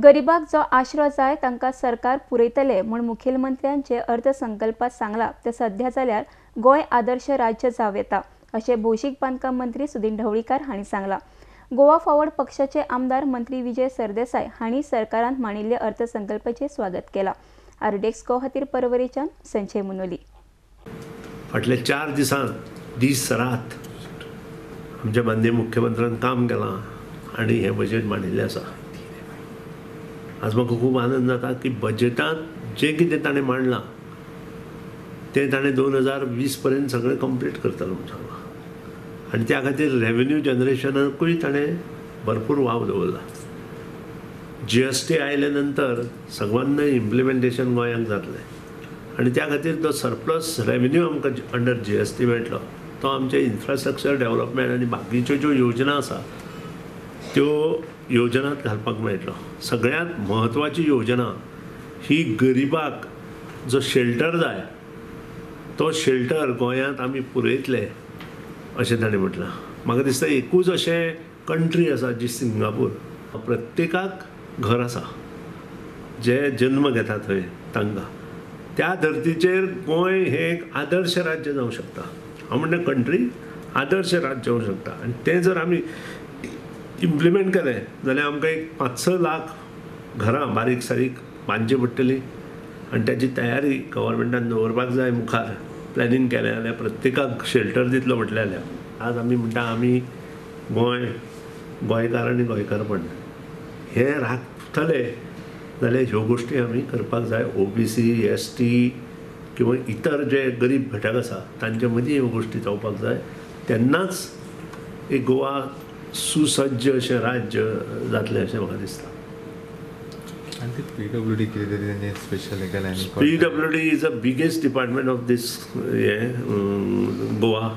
गरिबाक जो आश्रो जाय तांकां सरकार पुरयतले म्हूण मुखेलमंत्र्यान जे अर्थसंकल्पात सांगला ते सध्या जाल्यार गोंय आदर्श राज्य जावं येता अशें भौशीक बांदकाम मंत्री सुदिन ढवळीकार हांणी सांगलां. गोवा फॉरवर्ड पक्षाचे आमदार मंत्री विजय सरदेसाय हांणी सरकारान मांडिल्ले अर्थसंकल्पाचें स्वागत केलां. आरडीएक्स गोवा खातीर परवरीच्यान संजय मुनोली. फाटल्या 4 दिसांत दीस रात आमच्या माननीय मुख्यमंत्र्यान काम केलां आनी हें बजेट मांडिल्लें आसा. आज म्हाका खूब आनंद जाता की बजेटांत जें कितें ताणें मांडलां तें ताणें 2020 पर्यंत सगळें कंप्लीट करतलो म्हूण सांगलां आनी त्या खातीर रेवेन्यू जनरेशनाकूय ताणें भरपूर वाव दवरला. GST आयल्या नंतर सगळ्यांना इम्प्लिमेंटेशन गोंयांक जातलें आनी त्या खातीर तो सरप्लस रेवेन्यू आमकां अंडर GST मेळटलो तो आमचे इन्फ्रास्ट्रक्चर डेव्हलपमेंट आनी बाकीच्यो ज्यो योजना आसा त्यो योजनात घालपाक मेळटलो. सगळ्यांत म्हत्वाची योजना ही गरिबाक जो शेल्टर जाय तो शेल्टर गोंयांत आमी पुरयतले अशें ताणें म्हटलां. म्हाका दिसता एकूच अशें कंट्री आसा जी सिंगापूर, प्रत्येकाक घर आसा जे जन्म घेता थंय तांकां. त्या धर्तीचेर गोंय हें एक आदर्श राज्य जावंक शकता. हांव म्हणटा कंट्री आदर्श राज्य जावंक शकता आनी तें जर आमी इम्प्लिमेंट केलें जाल्यार आमकां एक 5-6 लाख घरां बारीक सारीक बांदची पडटली आनी ताची तयारी गव्हर्मेंटान दवरपाक जाय. मुखार प्लॅनिंग केलें जाल्यार प्रत्येकाक शेल्टर दितलो म्हटलें जाल्यार आज आमी म्हणटा आमी गोंय गोंयकार आनी गोंयकारपण हें राखतले जाल्यार ह्यो गोश्टी आमी करपाक जाय. OBC, ST किंवा इतर जे गरीब घटक आसा तांचे मदीं ह्यो गोश्टी जावपाक जाय. तेन्नाच एक गोवा सुसज्ज अशें राज्य जातलें अशें म्हाका दिसता. आनी ते PWD कितें तरी तांचें स्पेशल केलें. PWD is a biggest department of this हें गोवा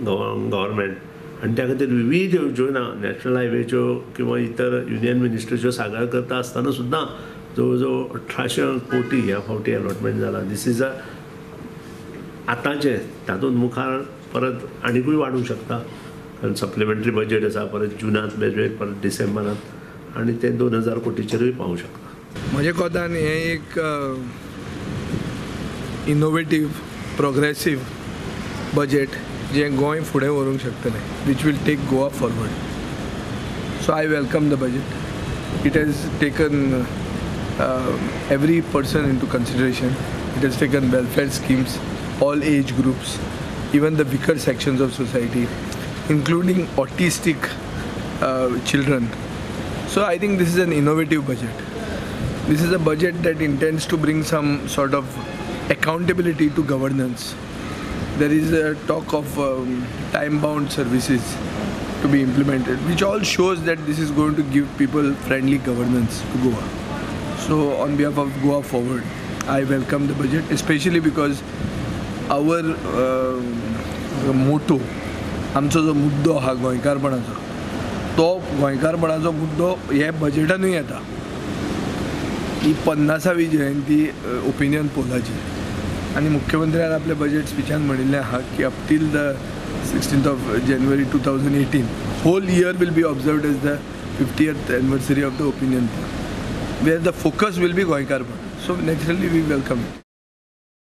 गव्हर्मेंट आनी त्या खातीर विविध योजना नॅशनल हायवेच्यो किंवा इतर युनियन मिनिस्ट्रीच्यो सागर करता आसतना सुद्दां जवळ जवळ 1800 कोटी ह्या फावटी अलॉटमेंट जाला. This is a आतांचें, तातूंत मुखार परत आनिकूय वाडूंक शकता कारण सप्लिमेंटरी बजेट आसा, परत जुनांत बजेट, परत डिसेंबरांत आनी तें 2000 कोटीचेरूय पावूंक शकता. म्हज्या कोतान हें एक इनोवेटीव प्रोग्रेसीव बजेट जें गोंय फुडें व्हरूंक शकतलें, which will take Goa forward. So I welcome the budget. It has taken every person into consideration. It has taken welfare schemes, all age groups, even the weaker sections of society, including autistic children. So I think this is an innovative budget. This is a budget that intends to bring some sort of accountability to governance. There is a talk of time-bound services to be implemented, which all shows that this is going to give people friendly governance to Goa. So on behalf of Goa Forward, I welcome the budget, especially because our motto, आमचो जो मुद्दो आहा गोंयकारपणाचो, तो गोंयकारपणाचो मुद्दो हे बजेटानूय येता. ही 50वी जयंती opinion Pollachi आनी मुख्यमंत्र्यान आपल्या बजेट स्पिचान म्हणिल्लें आहा की up till the 16th of January 2018 whole year will be observed as the 50th anniversary of the opinion poll, where the focus will be गोंयकारपण. So naturally we welcome it.